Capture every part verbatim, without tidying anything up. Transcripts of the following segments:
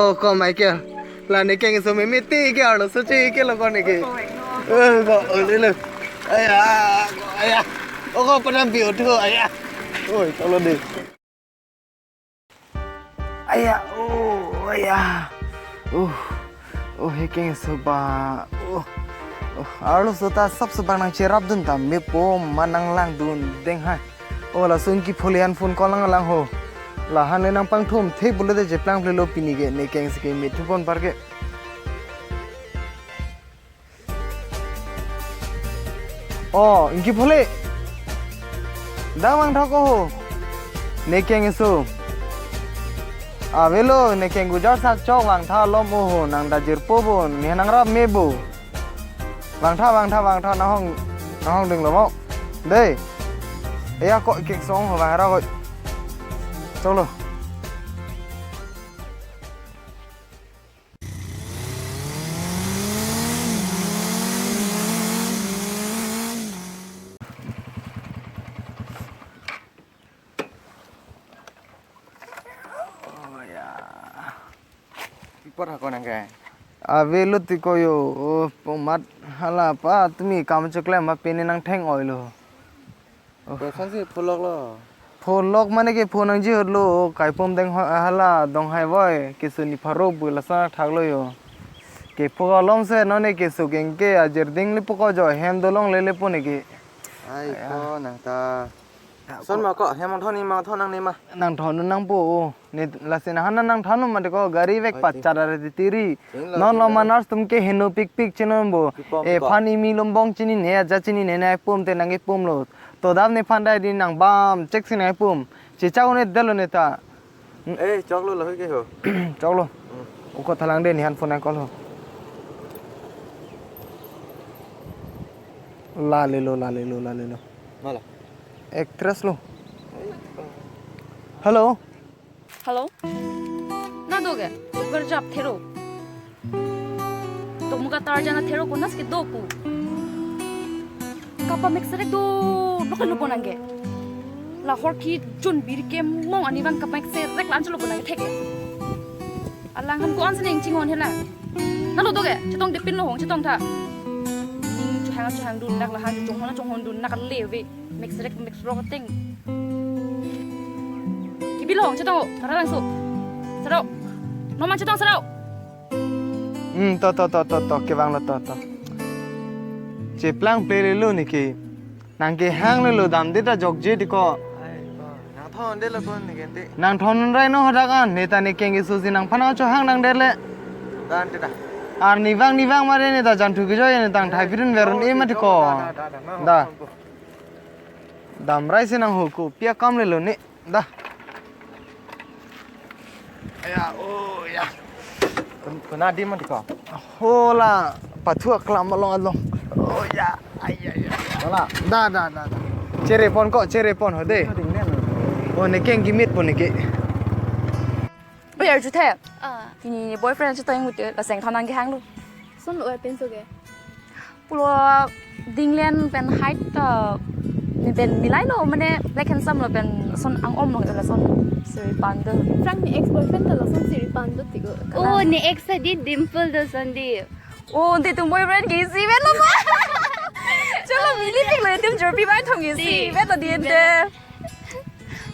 Oh, ko Michael. La ne keng so meme ti ke arlo so che ke lo ko ne ke. Eh, ko, oh, le, le. Aya, aya. Oh, ko panam pi otho, aya. Oi, chalo de. Aya, oh, aya. Oh, oh, he keng so ba. Oh, oh, arlo so ta sap so bang nangcherap dun ta me po ma nanglangdun deng hai. Oh, lason kipholi an phone call nanglang ho. La han le nangpangthum the bule de cheplang plelo pini ke ne keng si ke me thupon par ke. Oh, ingki pholi. Da vangtha ko ho. Ne keng so. Avelo, ne keng gujar sak chok vangtha lom o ho, nang da jirpo bo, ne nangrap me bo. Vangtha, vangtha, vangtha, nanghong, nanghong ding lo mo. Dei. Eya ko kek song ho vang ra ko. Chalo. Oh, ya. Pi apot ha ko nang ke? Avelo ti ko yo, oh, pomat hala pa, tumi kam cheklem ma pini nangtheng oi lo. Oh. Koson si pholok lo? Pholok mane ke phone nangji hot lo, kaipom deng ho-, hala dong hai voi, keso ni pharo bu lason thak lo yo. Ke pho alom se non ne keso keng ke ajir ding le poko jo hem dolong lele po ne ke. Ai, aya, ko nang ta. Son ma ko, hem thon ni ma thon nang ni ma. Nangthon nangpo o. Ne lasi nang han nangthon ma de ko gari vek. Oi, pa ti. Chara re titiri. Ting lo, non ting lo lo. Manars tum ke heno pikpik chinon bo. Pipom e ko. Phan imi lombong chinine aja chinine nangpum te nangkepum lo. To dam nephan dai di nang bam chek si nangpum. Chicha une delo ne ta. Eh, choklo lo ke ho. Choklo. Hmm. Uko thalang de ni han phone call ho. La lelo, la lelo, la lelo. Mala. Actress lo. Hello. Hello. Na do ke? Garjap thero. To muka tarjana thero ko nas ke do pu. Kapa mek serek do, lo ke lo ponang ke. La hor ki jun bir ke mong ani bang kapa mek serek lan chalo ponang ke thek. Alang han ko an seneng chinghon hela. Na lo do ke? Chetong de pin lo hong chetong tha. Ning chuhang chuhang dun nak la han chonghon chonghon dun nak le ve. Mek serek mek serok teng. Kibi lo hong chetong o, kara langso. Sero. Noman chetong sero. Hmm, to, to, to, to, to, kevang lo to, to. Cheplang ple le lo ne ke. Nang kehang le lo dam de ta jokje di ko. Ai, ko. Nangthon de lo ko ne ke nti. Nangthon rai no hadak an, ne ta ne keng keso si nangphan chohang nang der le. Dan te da. Ar ni vang ni vang mare ne ta jangthu kejoi ne tang thai pirun verun e ma di ko. Da, da, da, da. Na, da. Hong, hong, hong. Dam rai si nang ho kopi akam le lo ne. Da. Aya, oh, ya. Kun-, kuna di ma di ko? Hola, pathu aklam along along. Oh, ya. Ay, ay, ay. Hola. Da, da, da, da. Chere pon ko, chere pon ho de. Itu ding den. Oh, ne keng gimit pon ne ke. Oh, ya, juthe. Ah. Ini boyfriend chuta yang mutu, la seng thanang ke hang lu. Son lo, eh, penso ke. Pulo dinglen pen height, uh, ne pen milai lo, mane black handsome lo pen son ang-om lo, lason siri pando. Frank ne ex boyfriend ta lason siri pando ti ko. Oh, ne ex ta di dimple do son di. Oh, nte tum boyfriend ke isi vet lo ma. Chalo mili tik lo, tum jorpi bai thong isi vet lo di nte.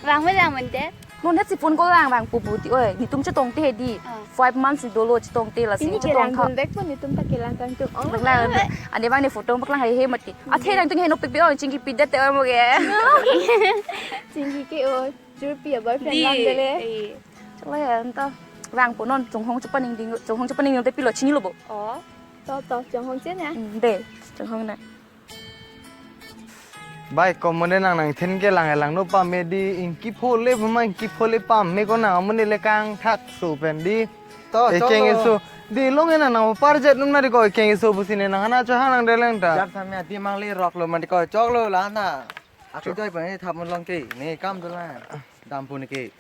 Vang me lang mante. Non het si phone call lang vang pupu ti oi, netum chetongte di. Ah. Five months si dolo chetongte lasi. Pini chetong kelang tha. Dun vek pon netum ta kelang kangtung. Oh. Paklang, ane bang ne photo paklang hai he mati. Athe nangtum heno pekpe oi, chingki pidet te oi mo ke. Chingki ke oi, churpi a boyfriend di lang dele. Eh. Chalo ya anta. Vang po non chonghong chepaning ding, chonghong chepaning ding te pilo chini lo bo. Oh. To, to, chonghong chen ya. Hmm, de, chonghong na. Bai, ko mone nang nangthin ke lang lang no pame di, ingki phole pama ingki phole pame ko nang mone le kangthak so pen di. To, e choklo. Keng eso. Di long ena nang parjet nun ma di ko keng eso pusi ne nang hana chohang nang deleng ta. Jar samya di mang le rok lo ma di ko choklo la na. Aku joi pa ne thap mun long ke. Ne kam do la. Dam pu ne ke.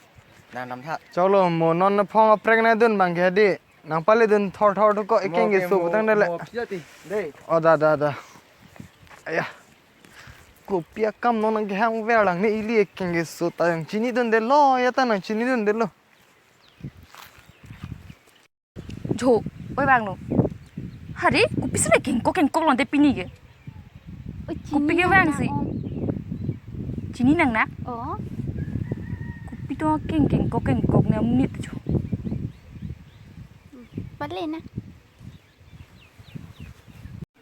Nang dam tha. Choklo mo non na phong aprek na dun bang ke di. Nang pale dun thor thor tu ko ekeng ke so putang dele. Mo pia ti. Dei. Oh, da, da, da. Aya. Kopi akam non nang kehang ver lang ne ili ekeng ke so ta yang chini dun delo, ya ta nang chini dun delo. Jo, oi vanglo. Hari, kopisi le kengkok kengkok lonte pini ke. Oi, chini Kopi ke nang vang na si. Om. Chini nang na? Oh. Kopi to keng kengkok kengkok ne amonit jo. Pale na.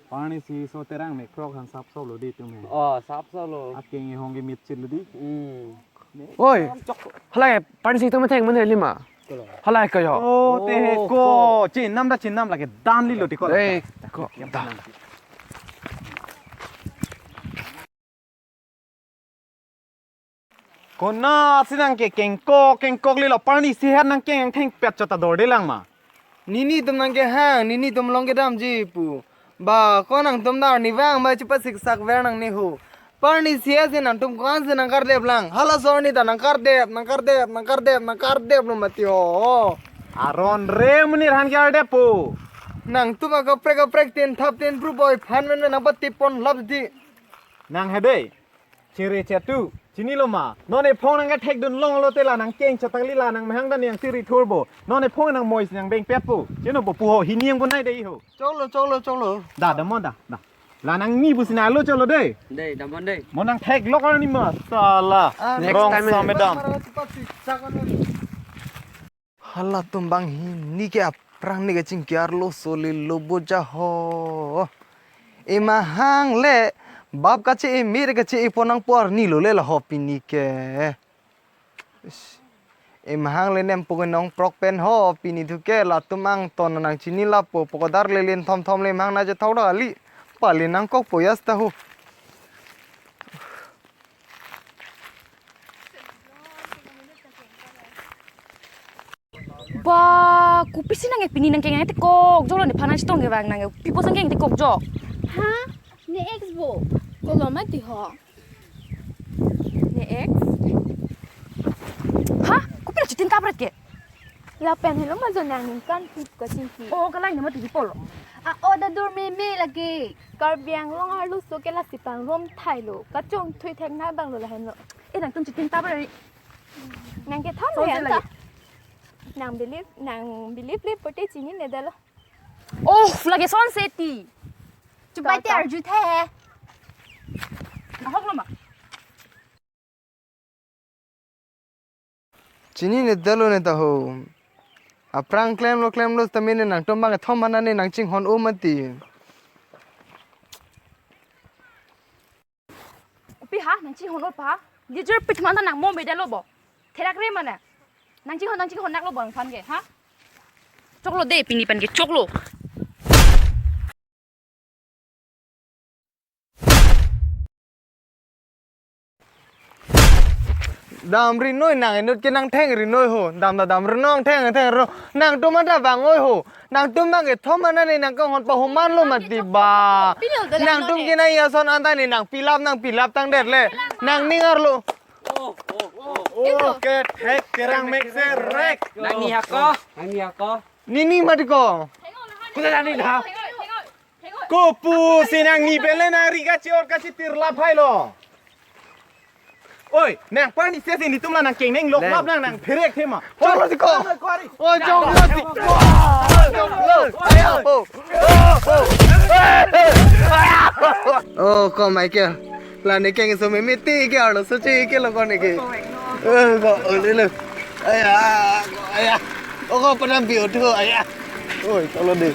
Pani si so terang me krok han sap solo di tum he. Oh, sap solo. Akeng hong ke mit chil di. Hmm. Oi. Hala pani si tum theng mane lima. Hala kayo. Oh, te he Oh, ko. ko. Chin nam da chin nam lake dan li lo di ko. Eh, ko. Da. Kona si nang ke kengkok kengkok lilo pani si het nang keng thengpet chot ador de lang ma. Nini tum nang ke hang, nini tum long kedamji pu. Ba, ko nangtum dar ni vang ba chepasik sak ver nang ni ho. Pani si asi nangtum ko-an si nang kardep lang. Hala sor ni ta nang kardep, nang kardep, nang kardep, nang kardep lo mati ho. Aron re munir han ke ardep po. Nangtum akaprek kaprek tin thap tin pru boy phan men men nang patipon lap di. Nang hede. Chere chetu, chinilo ma. Non ephong nang kethek dun long lo te la nang keng chatak li la nang mehang dan yang siri thur bo. Non ephong nang mois nang beng pet po. Chino po puho hini yang po nai dei ho. Choklo, choklo, choklo. Da, da mon da, da. La nang ni pusi na lo cholo dei. Dei, da mon dei. Mon nang thek lok ni ma. Sala. Ah, Next Rong time, sa eh. Medam. Halatum bang hini ke aphrang ni kachingki arloso lelo boja ho. Emahang le bap kache-e mir kache-e pon nangpo arni lo le la ho pini ke. Ish. Emahang le nempo ke nong prok pen ho pini thu ke latum angton nang chini lapo pokodar le len thom thom le emahang na je thok dak ali. Pali nangkok po yasta ho. Ba, kopisi nang ke pini nang keng nang tekok jok lo ne phana chetong ke bang nang ke pipo sang keng tekok jok. Ha? Ne ex bo? Kolo mati ho. Ne ex? Ha? Kopi la chitin kapret ke? Lapen helo ma jo nang ningkan pip kachingki. Oh, kalang ne mati di polo. A o da dur me me lagi. Karbi Anglong arloso ke lasi pangrum thailo. Kachongthui thek na bang lo lahenlo. Eh, nangtum chitin kapret. Nang ke thom Song le se anta. Lagi. Nang believe, nang believe le pote chinine dalo. Oh, lagi son seti. Chupai te To, to. Arju the. Nahok lo ma. Chinine dalo ne ta ho. Aphrang klemlo klemlo sitame ne nangtum bang thom mana ne nang chinghon-o mati. Pi ha, nang chinghon-o pa? Di jur pit man ta nang mo me dalo bo. Therak re mana? Nang chinghon, nang chinghon nak lo bo nang phan ke, ha? Choklo de pini pen ke, choklo. Dam rinoi nang inut ke nang theng rinoi ho. Dam da dam rinoi theng theng ro. Nangtum ada bang oi ho. Nangtum bang ke thom mana ne nang kanghon pahuman lo mati ba. Nangtum ke nang yason anta ne nang pilap nang pilap tang det le. Nang ningar lo. Oh, oh, oh. Oh, ke thek terang mek se rek. Nang ni hako, nang ni hako. Nini mati ko. Kuda nani dah. Kopu si nang ni bele nang ri kachi or kachi tirlap hai lo. Oi, nang pani se si nitum la nang keng neng lok lap nang nang pherek thema. Choklo si ko. Oi, choklo si ko. Choklo. Ayo, po. Oh, ko Michael. La ne keng so me miti ke arloso che ke lo ko ne ke. Eh, ko, oh, le, le. Aya, ko, aya. Oh, ko panam bi otu, aya. Oi, choklo de.